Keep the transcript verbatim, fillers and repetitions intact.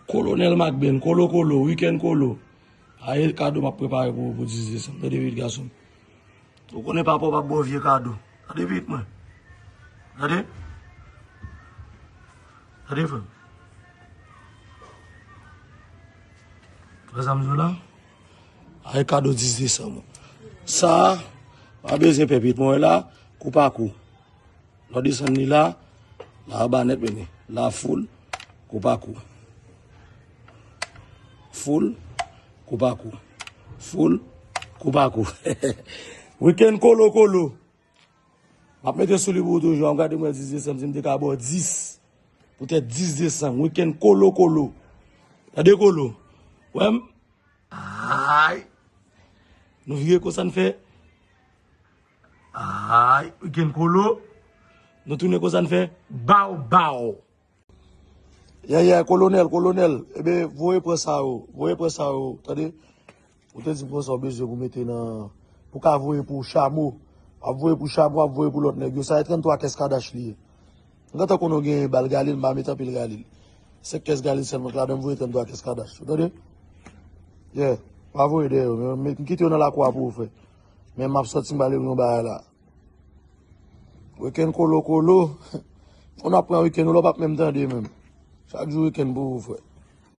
Kolonèl Macben, kolo kolo, wikenn kolo. A e kado m ap prepare pou, pou dis desanm. Tande vit, gason. Ou konnen papa w p ap ba w vye kado. Tande vit, mwen. Tande? Tande, frè m. Wè sa m di w la? A e kado dis desanm. Sa, pa bezwen pè, vit, mwen, la, kou pa kou. Lè w desann li la, la anba nèt, men la full, kou pa kou. Full, kou pa kou. Full, kou pa kou. Wikenn kolo kolo. M ap mete sou li pou ou toujou. An gade mwen dis desanm, si m te ka ba w dis. Poutèt dis desanm, wikenn kolo kolo. Tande kolo. Wè m. Ay. Nou vire konsa n fè. Ay, wikenn kolo. Nou tounen konsa n fè. Baw, baw. Yeah, yeah, kolonèl, kolonèl. Ebe, voye pran sa yo. Voye pran sa yo. Tande? Ou te di m pran sa w bezwen pou mete nan, pou ka voye pou chamo. W ap voye pou chamo, w ap voye pou lòt nèg yo. Sa e tranntwa kès Kadash li ye. M gentan konnen w gen bal Galil, m pa met anpil Galil. Senk kès Galil sèlman k ladan, m voye tranntwa kès Kadash. Ou tande? Yeah. Pa voye dèyè yo. Men, men, m kite yo nan lakou a pou ou, frè. Men m ap sòti, m prale yon bagay la. Wikenn kolo kolo. Fò n ap pran wikenn ou la, w p ap menm tande menm. Chak jou wikenn pou ou, frè.